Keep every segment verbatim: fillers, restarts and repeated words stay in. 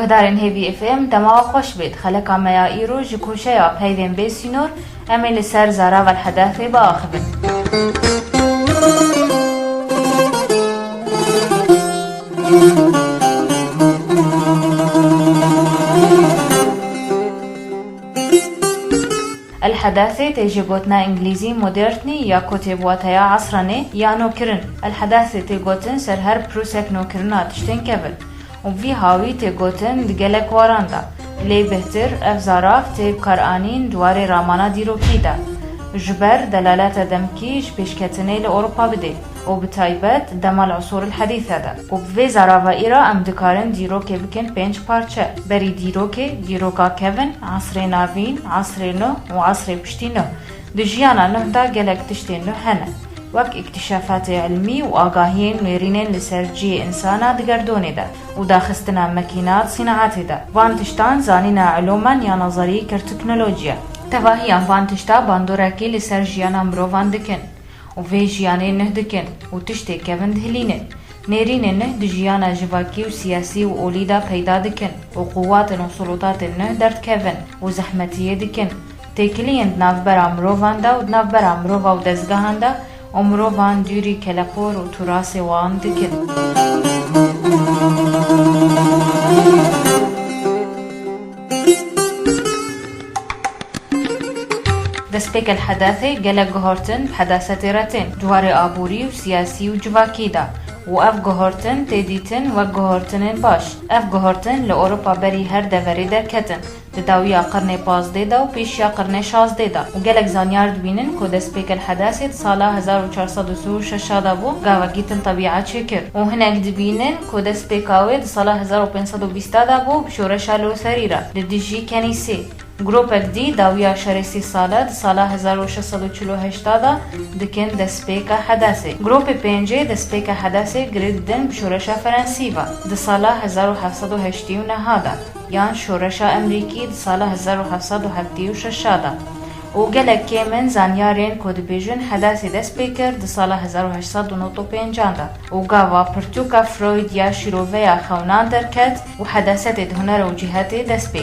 Guhdarên Hêvî F M, dema we xweş bêt. Xeleka me ya îro ji koşeya peyvên bê sînor, em ê li ser zarava El-Hedasê biaxivin. El-Hedasê tê ji gotina îngilîzî modernî ya ku tê bi wateya esranê ya nûkirin. El-Hedasê tê gotin ser her prosek nûkirina tiştên kevin û bi vî hawî tê gotin di gelek waran de. Lê bêhtir ev zarav tê bikaranîn di warê ramana dîrokî de, ji ber delaleta demkî ji pêşketinê li Ewropa bidê û bi taybet dema li Usûr el-Hedîse de. Û bi vê zarava îra em dikarin dîrokê bikin pênc parçe. Berî dîrokê, dîroka kevin, Esrê Navîn, Esrê Nuh û Esrê Piştî Nuh. Di jiyana Nuh de gelek tiştên nû hene, wek îktîşafatê ilmî û agahiyên nêrînên li ser cihê însana di gerdonê de û daxistina makîna di sînaetê de. Van tiştan zanîna ilûman ya nezerî kir teknolojiya. Tevahiyan van tişta bandorekî li ser jiyana mirovan dikin û vê jiyanê nuh dikin û tiştê kevin dihilînin. Nêrînên nuh di jiyana civakî û siyasî û olî de peyda dikin û quwatên û sulûtatên nuh derdikevin û zehmetiyê dikin. Têkiliyên di navbera mirovan de û di navbera mirova û dezgehan de û mirovan dûrî keleqor û turasê wan dikin. Destpêk El-Hedasê gelek guhertin bi hedasetê re tên, di warê aborî û siyasî û civakî de û ev guhertin tê dîtin wek guhertinên baş. Ev guhertin li Ewropa berî her deverê derketin, di dawiya qirnê pazdê de û pêşiya qirnê şazdê de û gelek zanyar dibînin ku destpêk El-Hedasê di sala hezar û çar sed û sî û şeş de bû, gavekî din tebîa çêkir û hinek dibînin ku destpêka wê di sala hezar û pênc sed û bîst de bû bi şoreşa Loserî re li dijî kenîsê. Gropek dî dawiya şerê sî sale di sala hezar û şeş sed û çil û heşt de dikin destpêka Hedasê. Gropê pêncê destpêka Hedasê girê didin bi şoreşa Ferensî ve di sala hezar û heft sed û heştê û neh de, yan şoreşa Emerîkî di sala hezar û heft sed û heftê û şeş de. Û gelek kêm in zanyarên ku dibêjin Hedasê dest pê kir di sala hezar û heşt sed û nod û pênc de. Û gava pirtûka Freud ya şîroveya xewnan derket û Hedasetê di huner û cîhetê dest pê.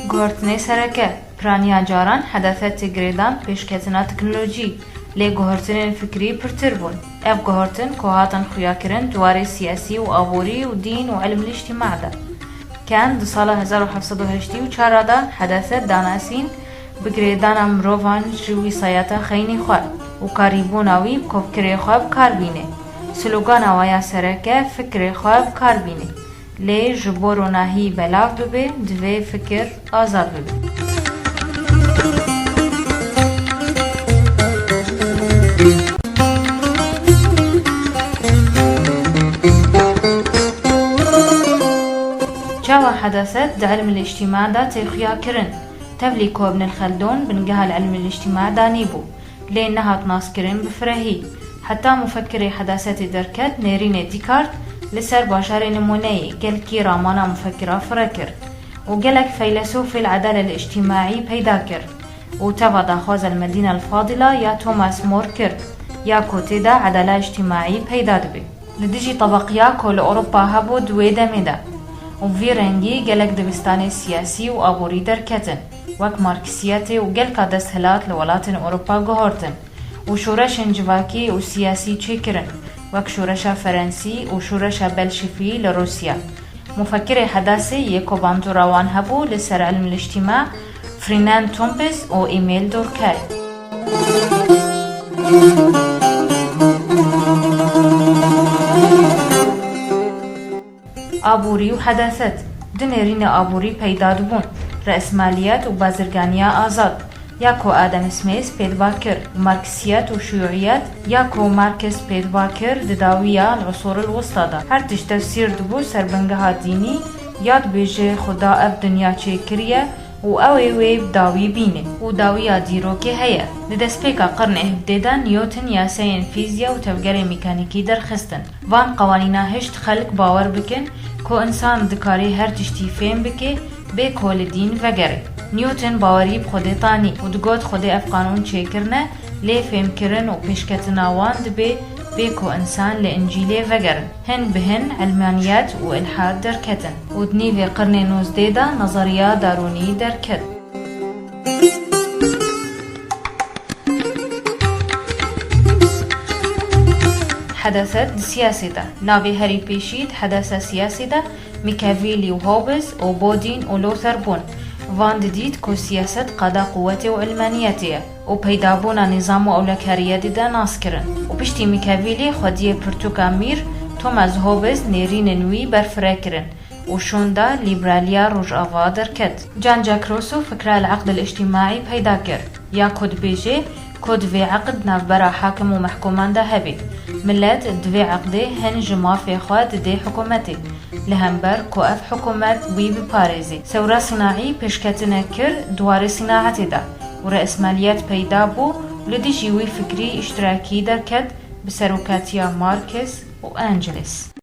Guhertinê sereke, piraniya caran Hedaset tê girêdan pêşketina teknolojî, lê guhertinên fikrî pirtir bûn. Ev guhertin ku hatin xuyakirin di warê siyasî û aborî û dîn û ilm-îlîctîma de. Kent di sala hezar û heft sed û heştê û çar de Hedaset danasîn bi girêdana mirovan ji wîsayeta xeynî xwe û karîbûna wî bi kovkirê xwe bi kar bîne. Slogana we ya sereke fikrê xwe bi kar bîne. Lê ji bo ronahî belav bibe, divê fikir azad bibe. Çawa Hedaset di ilm-îlîctîma de tê xuyakirin? Tevlî ku Ibn Xeldûn bingeha li ilm-îlîctîma danîbû, lê nehat naskirin bi firehî. Heta mufekirê Hedasetê derket, nêrînê Descartes li ser bajarê nimûneyê gelkî ramana mufekira fireh kir û gelek feylesofê li edale îlîctîmaî peyda kir û teva daxwaza El-Medîne El-Fadîla ya Thomas More kir, ya ku tê de edala îctîmaî peyda dibe. Li dijî tebeqiya ku li Ewropa hebû di wê demê de û vî rengî gelek dibistanê siyasî û aborî derketin, wek Marksiyetê û gelka desthilat li welatên Ewropa guhertin û şoreşên civakî û siyasî çêkirin, wek şoreşa Ferensî û şoreşa Belşevî li Rûsya. Mufekirê Hedasê yê ku bandora wan hebû li ser ilm-îlîctîma, Fernand Tompis û Emile Durkheim. Aborî û Hedaset. Du nêrînê aborî peyda dibûn, reesmaliyet û bazirganiya azad, ya ku Adam Smith pêdiva kir, û Marksiyet û şuyuiyet, ya ku Marx pêdiva kir di dawiya El-Usûr el-Wusta de. Her tişt tefsîr dibû ser bingeha dînî, ya dibêje Xuda ev dinya çêkiriye, û ew ê wê bi dawî bîne û dawiya dîrokê heye. Di destpêka qirnê hevdê de Newton yasayên fîzya û tevgerê mekanîkî derxistin. Van qewanîna hişt xelk bawer bikin ku însan dikarî her tiştî fêm bike bê ku li dîn vegere. Newton bawerî bi Xwedê tanî û digot Xwedê ev qanûn çêkirine, lê fêmkirin û pêşketina wan dibe bê ku însan li Încîlê vegerin. Hin bi hin ilmaniyet û ilhad derketin û di nîvê qirnê nozdê de nezeriya Darûnî derket. Hedeset di siyasê de. Navê herî pêşî di hedesa siyasê de Machiavelli û Hobbes û Bodin û Luther bûn. Van didît ku siyaset qada quwetê û ilmaniyetê ye û peydabûna nîzam û ewlekariyetê de nas kirin û piştî Machiavelli xwediyê pirtûka mîr Thomas Hobbes nêrînên wî berfireh kirin û şûnda lîberaliya Rojava derket. Jean-Jacques Rousseau fikra el-eqd el-îctimaî peyda kir, ya ku dibêje ku divê eqd navbera hakim û mehkûman de hebe. Milet divê eqdê hin ji mafê xwe didê hikûmetê, li hember ku ev hikûmet wî biparêzê. Sewra sînaî pêşketine kir di warê sînaetê de û resmaliyet peyda bû, li dijî wî fikrî îştirakî derket bi serokatiya Marx û Engels.